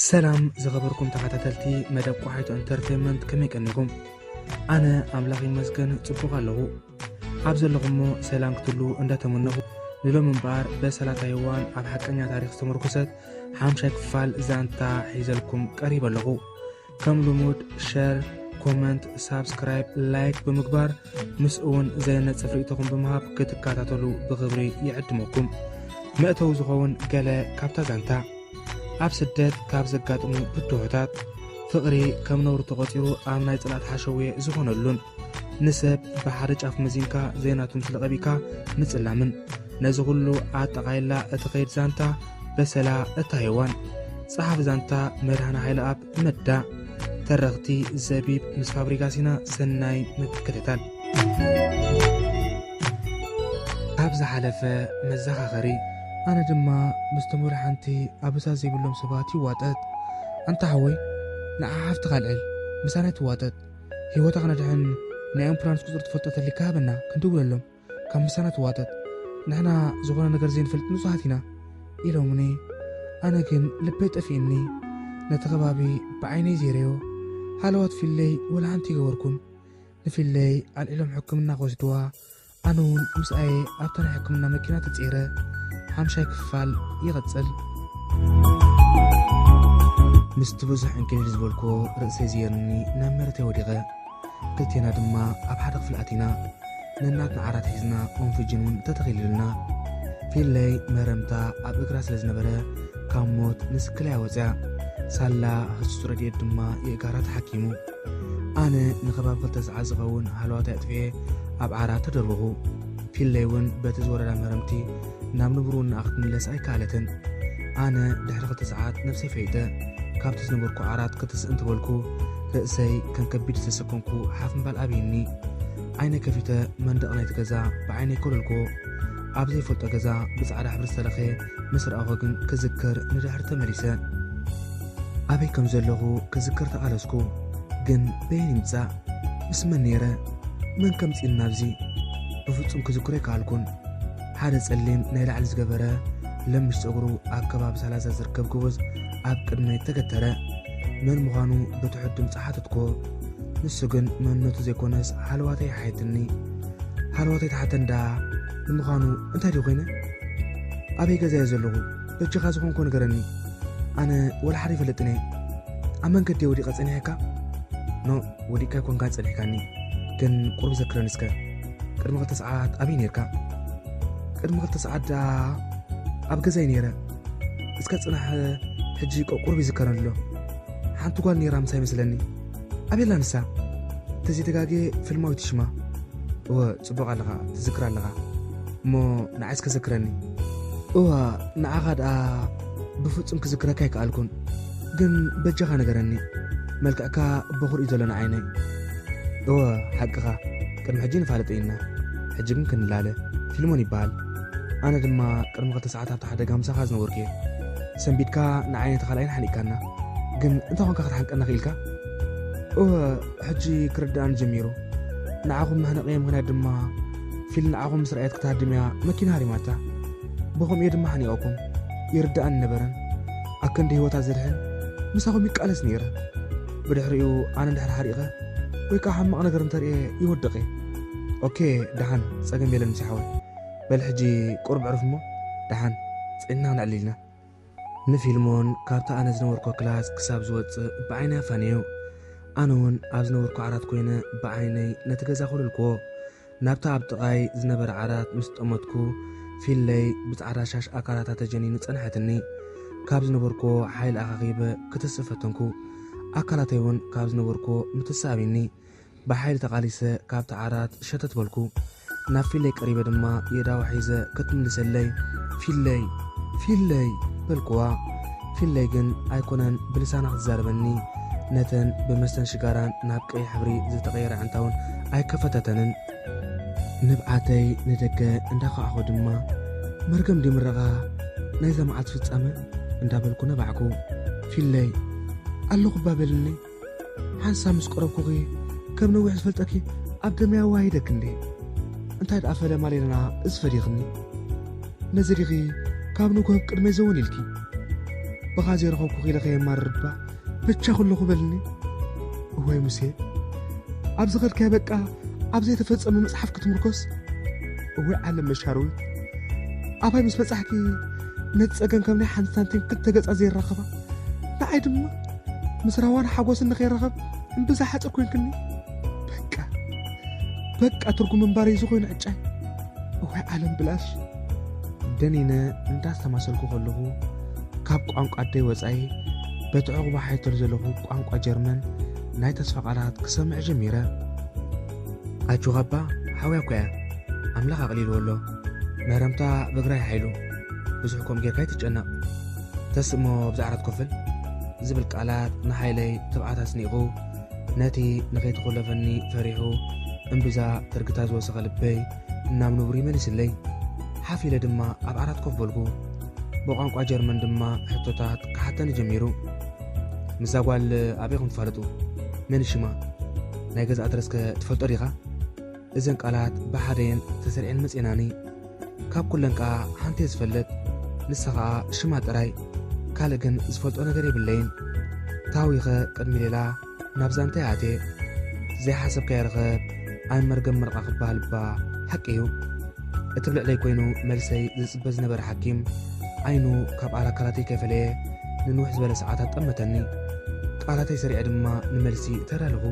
ሰላም ዝኸበርኩም ተኸታተልቲ መደብ ቆሓይቶ ኢንተርቴንመንት፣ ከመይ ቀኒኹም? ኣነ ኣምላኽ ይመስገን ጽቡቕ ኣለኹ። ኣብ ዘለኹሞ ሰላም ክትሉ እንዳተመነኹ፣ ንሎም እምበኣር በሰላ ታይዋን ኣብ ሓቀኛ ታሪኽ ዝተመርኮሰት ሓምሻይ ክፋል ዛንታ ሒዘልኩም ቀሪበ ኣለኹ። ከም ልሙድ ሸር፣ ኮመንት፣ ሳብስክራይብ፣ ላይክ ብምግባር ምስ እውን ዘየነጽፍ ርእይቶኹም ብምሃብ ክትከታተሉ ብኽብሪ ይዕድመኩም። መእተዊ ዝኸውን ገለ ካብታ ዛንታ። ኣብ ስደት ካብ ዘጋጥሙ ብድሆታት፣ ፍቕሪ ከም ነውሪ ተቖጺሩ ኣብ ናይ ጽልኣት ሓሸውየ ዝኾነሉን፣ ንሰብ ብሓደ ጫፍ መዚንካ ዘይናቱ ምስ ለቐቢካ ምጽላምን፣ ነዚ ኩሉ ኣጠቓሊላ እትኸይድ ዛንታ በሰላ እታ ሄዋን። ጸሓፊ ዛንታ መድሃነ ሃይለኣብ፣ መዳ ተረኽቲ ዘቢብ ምስ ፋብሪጋሲና። ሰናይ ምክትታል። ካብ ዝሓለፈ መዘኻኸሪ፣ ኣነ ድማ ምስቶም ወላ ሓንቲ ኣበሳ ዘይብሎም ሰባት ይዋጠጥ። ኣንታ ሓወይ፣ ንዓ ሓፍትኻ ኣልዕል፣ ምሳና ትዋጠጥ። ህይወታ ክነድሕን ናይ ኣምቡላንስ ቁጽሪ ትፈልጦ ተሊካ ሃበና፣ ክንድውለሎም። ካብ ምሳና ትዋጠጥ። ንሕና ዝኾነ ነገር ዘይንፈልጥ ንጹሃት ኢና፣ ኢሎምኒ። ኣነ ግን ልበይ ጠፊእኒ። ነቲ ከባቢ ብዓይነይ ዜረዮ። ሃለዋት ፊለይ ወላ ሓንቲ ይገበርኩን። ንፊለይ ኣልዒሎም ሕክምና ክወስድዋ፣ ኣነ እውን ምስኣየ ኣብታ ናይ ሕክምና መኪና ተጸይረ። ሓምሻይ ክፋል ይቐጽል። ምስቲ ብዙሕ ዕንክሊል ዝበልኩዎ ርእሰይ ዝየርኒ ናብ መሬተይ ወዲቐ። ክልቴና ድማ ኣብ ሓደ ክፍሊ ኣቲና። ነናትና ዓራት ሒዝና ኦንፍጅን እውን ተተኺልልና። ፊለይ መረምታ ኣብ እግራ ስለ ዝነበረ ካብ ሞት ንስክለያ ወፅያ። ሳላ ህጹጽ ረድኤት ድማ የእጋራ ተሓኪሙ። ኣነ ንከባቢ ክልተ ሰዓት ዝኸውን ሃለዋታይ ኣጥፊኤ ኣብ ዓራት ተደርበኹ። ፊለይ እውን በቲ ዝወረዳ መረምቲ ናብ ንቡርውናኣ ክትምለስ ኣይከኣለትን። ኣነ ድሕሪ ክልተ ሰዓት ነብሰይ ፈይጠ። ካብቲ ዝነበርኩ ዓራት ክትስእ እንትበልኩ ርእሰይ ከም ከቢድ ዝተሰከምኩ ሓፍ ምባል ኣብይኒ። ዓይነ ከፊተ መንደቕ ናይቲ ገዛ ብዓይነይ ኮለልኩዎ። ኣብ ዘይፈልጦ ገዛ ብጻዕዳ ሕብሪ ዝተለኸየ ምስ ረኣኹ ግን ክዝክር ንድሕሪ ተመሊሰ። ኣበይ ከም ዘለኹ ክዝክር ተቓለስኩ፣ ግን በየን ይምጻእ? ምስ መን ነይረ? መን ከምጺእኒ ናብዚ? ብፍጹም ክዝክሮ ኣይከኣልኩን። ሓደ ጸሊም ናይ ላዕሊ ዝገበረ ለምሽ ጸጉሩ ኣብ ከባቢ ሳላዛ ዝርከብ ጎበዝ ኣብ ቅድመይ ተገተረ። መን ምዃኑ ብትሑት ድምጺ ሓተትኩዎ። ንሱ ግን መንነቱ ዘይኮነስ ሃለዋተይ ሓየትኒ። ሃለዋተይ ተሓተ እንዳ፣ ንምዃኑ እንታይ ድዩ ኮይነ? ኣበይ ገዛ እየ ዘለኹ? በጃኻ ዝኾንኮ ንገረኒ። ኣነ ወላ ሓደ ይፈልጥን እየ። ኣብ መንገዲ እየ ወዲቐ ጸኒሐካ? ኖ፣ ወዲቕካ ኣይኮንካን ጸኒሕካኒ። ግን ቁሩብ ዘክረኒ እስከ። ቅድሚ ክልተ ሰዓት ኣበይ ነይርካ? ቅድሚ ክልተ ሰዓት ደኣ ኣብ ገዛይ ነይረ። እስከ ጽናሕ፣ ሕጂ ቆ-፣ ቁሩብ ይዝከረኒ ኣሎ። ሓንቲ ጓል ነይራ ምሳይ መስለኒ። ኣበይ ኣላ ንሳ? እንተዘይተጋግየ ፊልማዊት ሽማ። እወ፣ ጽቡቕ ኣለኻ፣ ትዝክር ኣለኻ። እሞ ንዓይ እስከ ዘክረኒ። እወ፣ ንዓኻ ደኣ ብፍጹም ክዝክረካ ኣይከኣልኩን። ግን በጃኻ ንገረኒ። መልክዕካ በኹር እዩ ዘሎ ንዓይነይ። እወ፣ ሓቅኻ። ቅድሚ ሕጂ ንፋለጥ ኢና። ሕጂ ግን ክንላለ። ፊልሞን ይበሃል። ኣነ ድማ ቅድሚ ክልተ ሰዓት ኣብቲ ሓደጋ ምሳኻ ዝነበርኩ እየ። ሰንቢድካ ንዓይ ነቲ ካልኣይን ሓኒቕካና። ግን እንታይ ኾንካ ክትሓንቀና ክኢልካ? እወ፣ ሕጂ ክርድኣኒ ጀሚሩ። ንዓኹም መሕነቕየ ምኽንያት ድማ ፊል ንዓኹም ምስ ረኣየት ክትሃድም እያ መኪና ሃሪማታ። ብኸምኡ እየ ድማ ሓኒቐኩም። ይርድኣኒ ነበረን። ኣከንዲ ህይወታ ዘድሕን ምሳኹም ይቃለስ ነይረ። ብድሕሪኡ ኣነ እንድሕር ሓሪቐ ወይ ከዓ ሕማቕ ነገር እንተርእየ ይወድቕ እየ። ኦኬ፣ ደሓን፣ ጸገም የለን ምሴ ሓወይ። በል ሕጂ ቁሩብ ዕርፍ እሞ ደሓን ጺዕና ክነዕልል ኢና። ንፊልሞን ካብቲ ኣነ ዝነበርኮ ክላስ ክሳብ ዝወጽእ ብዓይነይ ኣፋነዮ። ኣነ እውን ኣብ ዝነበርኩ ዓራት ኮይነ ብዓይነይ ነቲ ገዛ ኮለልክዎ። ናብታ ኣብ ጥቓይ ዝነበረ ዓራት ምስ ጠመትኩ፣ ፊለይ ብጻዕዳ ሻሽ ኣካላታ ተጀኒኑ ጸንሐትኒ። ካብ ዝነበርኩዎ ሓይሊ ኣኻኺበ ክትስእ ፈተንኩ። ኣካላተይ እውን ካብ ዝነበርኩዎ ምትሳእ ኣብይኒ። ብሓይሊ ተቓሊሰ ካብቲ ዓራት ሸተት በልኩ። ናብ ፊለይ ቀሪበ ድማ የእዳዋ ሒዘ ክትምልሰለይ፣ "ፊለይ፣ ፊለይ!" በልኩዋ። ፊለይ ግን ኣይኮነን ብልሳና ክትዛረበኒ፣ ነተን ብመስተን ሽጋራን ናብ ቀይሕ ሕብሪ ዝተቐየረ ኣዕንታ እውን ኣይከፈተተንን። ንብዓተይ ንደገ እንዳኳዕኹ ድማ፣ "መርገም ድዩ ምረቓ ናይዛ መዓልቲ ፍጻመ?" እንዳበልኩ ነባዕኩ። ፊለይ፣ "ኣለኹ እባ በልኒ። ሓንሳብ ምስ ቀረብኩኺ ከም ነዊሕ ዝፈልጠኪ ኣብ ደመይ ኣዋሂደኪ እንዴ? እንታይ ደኣ ፈለማ ሌላና እዚ ፈዲኽኒ? ነዚ ዲኺ ካብ ንግሆ ቅድመይ ዘውን ኢልኪ?" ብኻ ዘይረኸብኩ ኢለ ከየማርር እባ ብቻ ኩለኹ በልኒ። እዋይ ሙሴ፣ ኣብ ዝኸድካዮ በቃ ኣብ ዘይተፈጸመ መጽሓፍ ክትምርኮስ። እዋይ ዓለም መሻርዊ፣ ኣባይ ምስ በጻሕኪ ነቲ ጸገም ከም ናይ ሓንቲ ሳንቲም ክልተ ገጻ ዘይራኸባ፣ ንዓይ ድማ ምስ ራህዋን ሓጎስን ንኸይራኸብ እምብዛ ሓጽር ኮይንክኒ። በቃ በቃ ትርጉም እምባር እዩ ዝኾይኑ ዕጫይ። እዋይ ዓለም ብላሽ። ደኒነ እንዳስተማሰልኩ ከለኹ ካብ ቋንቋ ኣደይ ወጻኢ በቲ ዕቑባ ሓይተሉ ዘለኹ ቋንቋ ጀርመን ናይ ተስፋ ቃላት ክሰምዕ ጀሚረ። ኣጆኻ እባ ሓውያ እኮ እያ፣ ኣምላኽ ኣቕሊልዎ ኣሎ። መረምታ ብእግራ ይሓይሉ፣ ብዙሕ ከምኡ ጌርካ ኣይትጨነቕ። ተስእሞ ብዛ ዓራት ኮፍል ዝብል ቃላት ንሓይለይ ትብዓት ኣስኒቑ፣ ነቲ ንኸይተኾለፈኒ ፈሪሑ እምብዛ ትርግታ ዝወሰኸ ልበይ እናብ ንቡር ይመሊስለይ። ሓፍ ኢለ ድማ ኣብ ዓራት ኮፍ በልኩ። ብቋንቋ ጀርመን ድማ ሕቶታት ክሓተኒ ጀሚሩ። ምስዛ ጓል ኣበይ ኢኹም ትፋለጡ? መን ሽማ? ናይ ገዛ ኣድረስከ ትፈልጦ ዲኻ? እዘን ቃላት ብሓደየን ተሰሪዐን መጺናኒ። ካብ ኩለን ከኣ ሓንቲ እየ ዝፈልጥ፣ ንሳ ኸኣ ሽማ ጥራይ፣ ካልእ ግን ዝፈልጦ ነገር የብለይን። ታዊኸ ቅድሚ ሌላ ናብዛ እንታይ ኣትየ? ዘይሓሰብካዮ ርኸብ ኣብ መርገም ምርቓ ክበሃል እባ ሓቂ እዩ። እቲ ብልዕለይ ኮይኑ መልሰይ ዝጽበ ዝነበረ ሓኪም ዓይኑ ካብ ኣካላተይ ከይፈለየ ንንውሕ ዝበለ ሰዓታት ጠመተኒ። ቃላተይ ሰሪዐ ድማ ንመልሲ ተዳለኹ።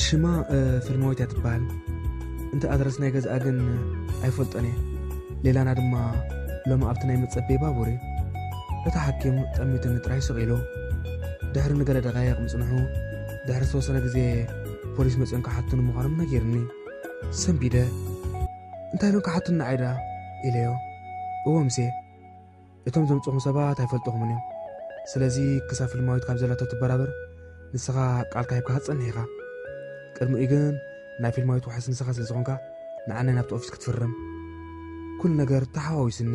ሽማ፣ እ፣ ፍልማዊት እያ ትበሃል። እንተ ኣድረስ ናይ ገዝኣ ግን ኣይፈልጦን እየ። ሌላና ድማ ሎሚ ኣብቲ ናይ መጸበዪ ባቡር እዩ። እቲ ሓኪም ጠሚቱኒ ጥራይ ስቕ ኢሉ። ድሕሪ ንገለ ደቓይቕ ምጽንሑ፣ ድሕሪ ዝተወሰነ ግዜ ፖሊስ መጺኦም ክሓቱኒ ምዃኖም ነጊሩኒ። ሰንቢደ፣ "እንታይ ኢሎም ክሓቱኒ ንዓይ ደኣ?" ኢለዮ። "እወ ሙሴ፣ እቶም ዘምጽኹም ሰባት ኣይፈልጥኹምን እዮም። ስለዚ ክሳብ ፊልማዊት ካብ ዘላቶ ትበራበር፣ ንስኻ ቃልካ ሂብካ ክትጸንሕ ኢኻ። ቅድሚኡ ግን ናይ ፊልማዊት ዋሕስ ንስኻ ስለ ዝኾንካ፣ ንዓናይ ናብቲ ኦፊስ ክትፍርም." ኩሉ ነገር ተሓዋዊስኒ።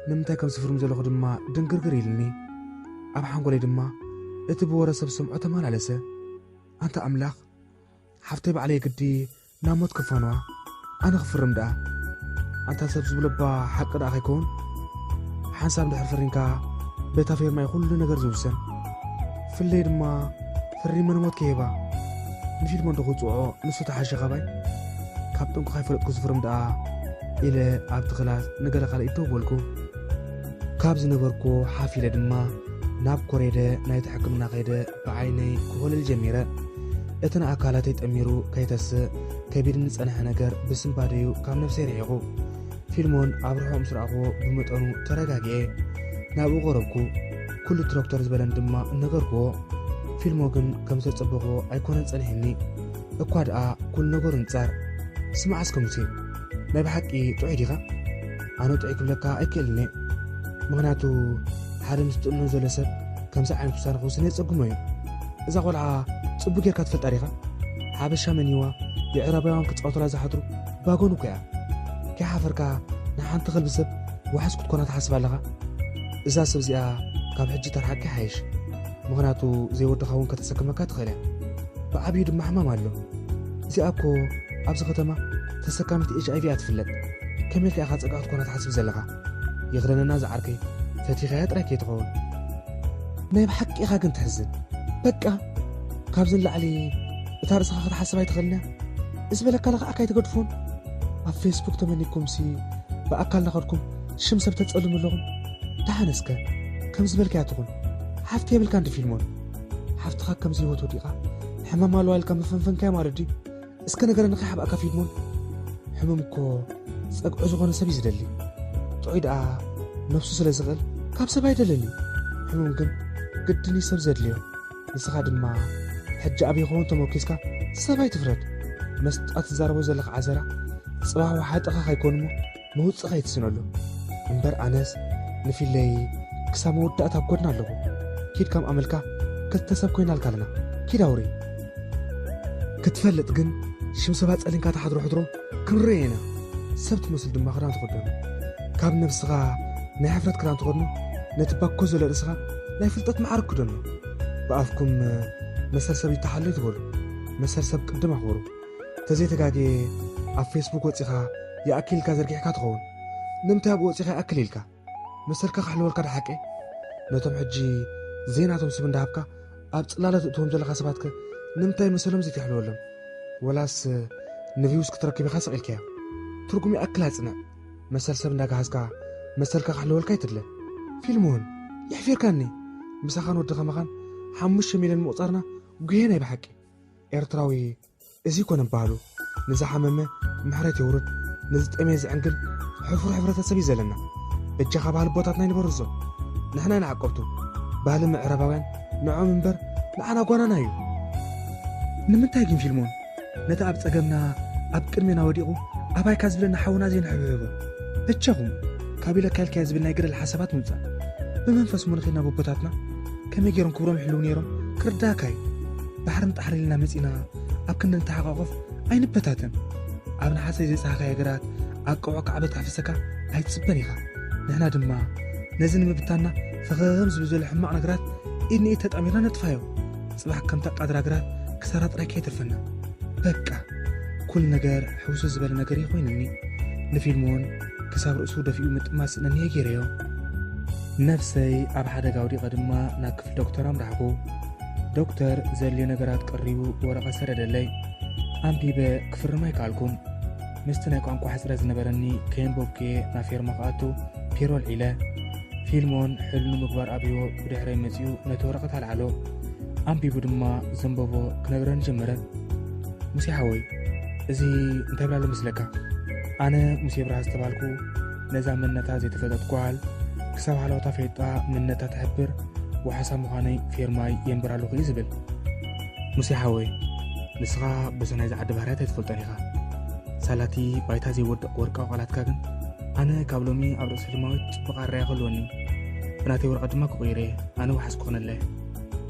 ንምንታይ ከም ዝፍርም ዘለኹ ድማ ድንግርግር ኢልኒ። ኣብ ሓንጎለይ ድማ እቲ ብወረ ሰብ ዝሰምዖ ተመላለሰ። ኣንታ ኣምላኽ፣ ሓፍተይ ባዕለይ ግዲ ናብ ሞት ክፋንዋ፣ ኣነ ክፍርም ደኣ። ኣንታ ሰብ ዝብሎ እባ ሓቂ ደኣ ከይከውን? ሓንሳብ እንድሕር ፈሪምካ፣ በታ ፌርማ እዩ ኩሉ ነገር ዝውሰን። ፍለይ ድማ ፈሪመ ንሞት ከይህባ። ንፊልሞን ዶ ክውጽዖ፣ ንሱ ተሓሸ ካባይ? ካብ ጠንቁ ከይፈለጥኩ ዝፍርም ደኣ ኢለ ኣብቲ ክላስ ንገለ ካልእ ይደው በልኩ። ካብ ዝነበርኩ ሓፍ ኢለ ድማ ናብ ኮሬደ ናይቲ ሕክምና ከይደ ብዓይነይ ክኾልል ጀሚረ። እቲ ንኣካላተይ ጠሚሩ ከይተስእ ከቢድኒ ዝጸንሐ ነገር ብስንባደዩ ካብ ነብሰይ ርሒቑ። ፊልሞን ኣብ ርሑቕ ምስ ረኣኽዎ ብመጠኑ ተረጋጊኤ ናብኡ ቀረብኩ። ኩሉ እቲ ዶክተር ዝበለኒ ድማ እነገርክዎ። ፊልሞ ግን ከም ዝተጸበኽዎ ኣይኮነን ጸኒሕኒ። እኳ ደኣ ኩሉ ነገሩ ንጻር። ስማዕ እስከ ሙሴ፣ ናይ ብሓቂ ጥዑይ ዲኻ? ኣነ ጥዑይ ክብለካ ኣይክእልን እየ። ምኽንያቱ ሓደ ምስ ትእምኖ ዘሎ ሰብ ከምዚ ዓይነት ውሳነ ክውስን የጸግሞ እዩ። እዛ ቆልዓ ጽቡቅ ጌርካ ትፈልጣ ዲኻ? ሓበሻ መኒዋ የዕራባውያን ክጻወቱላ ዝሓድሩ ባጎን እኮ እያ። ከይሓፈርካ ንሓንቲ ከልቢ ሰብ ዋሕስ ክትኮና ትሓስብ ኣለኻ? እዛ ሰብ እዚኣ ካብ ሕጂ ተርሓቂ ሓይሽ። ምኽንያቱ ዘይወድኻ እውን ከተሰክመካ ትኽእል እያ። ብዓብዩ ድማ ሕማም ኣሎ። እዚኣ እኮ ኣብዚ ከተማ ተሰካሚት ኤች ኣይ ቪ እያ ትፍለጥ። ከመይ ኢልካ ኢኻ ጸጋ ክትኮና ትሓስብ ዘለኻ? ይኽደነና ዝዓርከይ፣ ፈቲኻያ ጥራይ ከይትኸውን። ናይ ብሓቂ ኢኻ ግን ትሕዝን። በቃ፣ ካብዚ ንላዕሊ እታ ርእስኻ ክትሓስብ ኣይትኽእልን እያ። እዚ በለካ ለኽዓካ ኣይትገድፎን። ኣብ ፌስቡክ ተመኒኩምሲ ብኣካል ናኸድኩም ሽም ሰብ ተጸልሙ ኣለኹም። ደሓን እስከ፣ ከምዚ በልካያ ትኹን። ሓፍቲ የብልካን ዲ ፊልሞን? ሓፍትኻ ከምዚ ህይወት ወዲቓ ሕማም ኣለዋ ኢልካ መፈንፈንካያ ማለት ድዩ? እስከ ነገረኒ ከይሓብኣካ ፊልሞን። ሕሙም እኮ ጸግዑ ዝኾነ ሰብ እዩ ዝደሊ። ጥዑይ ደኣ ነብሱ ስለ ዝኽእል ካብ ሰብ ኣይደልን እዩ። ሕሙም ግን ግድን እዩ ሰብ ዘድልዮ። ንስኻ ድማ ሕጂ ኣበይ ይኸውን ተመርኪስካ ሰብ ኣይትፍረድ። መስጣ ትዛረቦ ዘለኻ ዓዘራ ጽባሕ ወሓጥኻ ከይኮን እሞ መውጽእ ከይትስነሉ። እምበር ኣነስ ንፊለይ ክሳብ መወዳእታ ኣብ ጎድና ኣለኹ። ኪድ ከም ኣመልካ ክልተ ሰብ ኮይና ኣልካ ኣለና። ኪድ ኣውሪ። ክትፈልጥ ግን ሽም ሰብ ኣጸሊንካ ትሓድሮ ሕድሮ ክንርኢ ኢና። ሰብ ትመስል ድማ ክዳን ትኽደኑ። ካብ ነብስኻ ናይ ሕፍረት ክዳን ትኸድኑ፣ ነቲ ባኮ ዘሎ ርእስኻ ናይ ፍልጠት መዓርግ ክደኑ። ብኣፍኩም መሰል ሰብ ይተሓሎ ትበሉ። መሰል ሰብ ቅድም ኣኽብሩ። ተዘይተጋግየ ኣብ ፌስቡክ ወጺኻ ይኣክል ኢልካ ዘርጊሕካ ትኸውን። ንምንታይ ኣብኡ ወጺኻ ይኣክል ኢልካ? መሰልካ ክሕልወልካ ዶ ሓቀይ? ነቶም ሕጂ ዘይናቶም ስም እንዳሃብካ ኣብ ጽላለ ትእትዎም ዘለኻ ሰባትከ ንምንታይ መሰሎም ዘይትሕልወሎም? ወላስ ንቪውስ ክትረክብ ኢኻ ስቕ ኢልካዮ? ትርጉም ይኣክል ኣጽንዕ። መሰል ሰብ እንዳጋሃዝካ መሰልካ ክሕልወልካ ኣይትድለ። ፊልሞን፣ የሕፊርካኒ። ምሳኻን ወዲ ኸማኻን ሓሙሽተ ሚልዮን ምቑጻርና ጉሄ ናይ ብሓቂ። ኤርትራዊ እዚ ኮነ በሃሉ። ንዝሓመመ ምሕረት የውርድ፣ ንዝጠመየ ዝዕንግል ሕፉር ሕብረተሰብ እዩ ዘለና። በጃኻ ባህሊ ቦታትና ይንበሩ እዞም። ንሕና ኢና ዓቀብቱ። ባህሊ ምዕራባውያን ንዖም እምበር ንዓና ጓናና እዩ። ንምንታይ ግን ፊልሞን ነቲ ኣብ ጸገምና ኣብ ቅድሜና ወዲቑ ኣባይካ ዝብለና ሓውና ዘይንሕብሕቦ? በጃኹም ካብ ኢለካ ኢልካዮ ዝብል ናይ ገደል ሓሳባት ምውጻእ። ብመንፈስ ሙን ኸይድና ቦቦታትና ከመይ ገይሮም ክብሮም ይሕልው ነይሮም ክርዳእካ እዩ። ባሕርን ጣሕርን ኢልና መጺና ኣብ ክንዲ ንተሓቋቆፍ ኣይንበታተን። ኣብ ነሓሰ ዘይጸሃኻዮ ግራት ኣቅዖ ካዕበት ክሕፍሰካ ኣይትጽበን ኢኻ። ንሕና ድማ ነዚ ንምብታንና ፈኸም ዝብል ዘሎ ሕማቕ ነገራት ኢድ ንኢድ ተጣሚርና ነጥፋዮ። ጽባሕ ከምታ ቃድራ ግራት ክሳራ ጥራይ ከይተርፈና። በቃ ኩሉ ነገር ሕውስ ዝበለ ነገር እዩ ኮይኑኒ። ንፊልሞን ክሳብ ርእሱ ደፊኡ ምጥማስ ነንየ ገይረዮ። ነፍሰይ ኣብ ሓደጋ ወዲቐ ድማ ናብ ክፍሊ ዶክተር ኣምራሕኩ። ዶክተር ዘድልዮ ነገራት ቀሪቡ ወረቐት ሰደደለይ። ኣንቢበ ክፍርም ኣይከኣልኩን። ምስቲ ናይ ቋንቋ ሕጽረት ዝነበረኒ ከየንበብኩየ ናብ ፌርማ ክኣቱ ፒሮ ኣልዒለ። ፊልሞን ሕልኑ ምግባር ኣብዮ ብድሕረይ መጺኡ ነቲ ወረቐት ኣልዓሎ። ኣንቢቡ ድማ ዘንበቦ ክነግረኒ ጀመረ። ሙሴ ሓወይ፣ እዚ እንታይ ብላሎ መስለካ? ኣነ ሙሴ ብርሃ ዝተባልኩ ነዛ መንነታ ዘይተፈለጠት ጓል ክሳብ ሃለዋታ ፈሊጣ መንነታ ትሕብር ወሓሳ ምዃነይ ፌርማይ የንብር ኣለኹ እዩ ዝብል። ሙሴ ሓወይ፣ ንስኻ በዚ ናይዚ ዓዲ ባህርያት ኣይትፈልጦን ኢኻ። ሳላቲ ባይታ ዘይወድቕ ወርቃዊ ቃላትካ ግን ኣነ ካብ ሎሚ ኣብ ርእሲ ህልማዊት ጽቡቕ ኣረኣያ ክህልወኒ፣ ብናተይ ወረቐት ድማ ክቕይሮ እየ። ኣነ ወሓስ ክኾነላ እየ።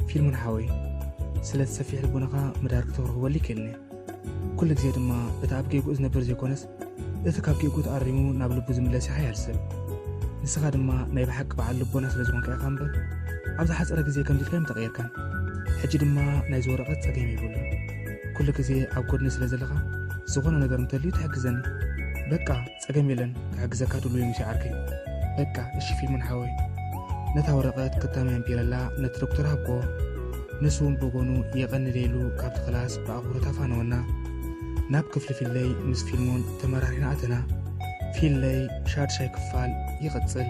ፊልሞን ሓወይ፣ ስለቲ ሰፊሕ ልቦናኻ ምድሃር ክተብርኽወሉ ይክእልኒ። ኩሉ ግዜ ድማ እቲ ኣብ ጌግኡ ዝነብር ዘይኮነስ፣ እቲ ካብ ጌግኡ ተኣሪሙ ናብ ልቡ ዝምለስ እዩ ሓያል ሰብ። ንስኻ ድማ ናይ ብሓቂ በዓል ልቦና ስለ ዝኾንካ ኢኻ እምበር፣ ኣብ ዝሓጸረ ግዜ ከምዚ ኢልካ ኣይምተቐየርካን። ሕጂ ድማ ናይዚ ወረቐት ጸገም የብሉን። ኩሉ ግዜ ኣብ ጎድኒ ስለ ዘለኻ፣ ዝኾነ ነገር እንተልዩ ትሕግዘኒ። በቃ፣ ጸገም የለን፣ ክሕግዘካ ድሉው እየ ሙሴ ዓርከይ። በቃ፣ እሺ ፊልሞን ሓወይ። ነታ ወረቐት ክታመ ኣንቢረላ ነቲ ዶክተር ሃብክዎ። ንሱ እውን ብወገኑ የቐንለይ ኢሉ ካብቲ ክላስ ብኣኽብሮት ኣፋነወና። ናብ ክፍሊ ፊለይ ምስ ፊልሞን ተመራሪሕና ኣተና። ፊለይ ሻድሻይ ክፋል ይቕጽል።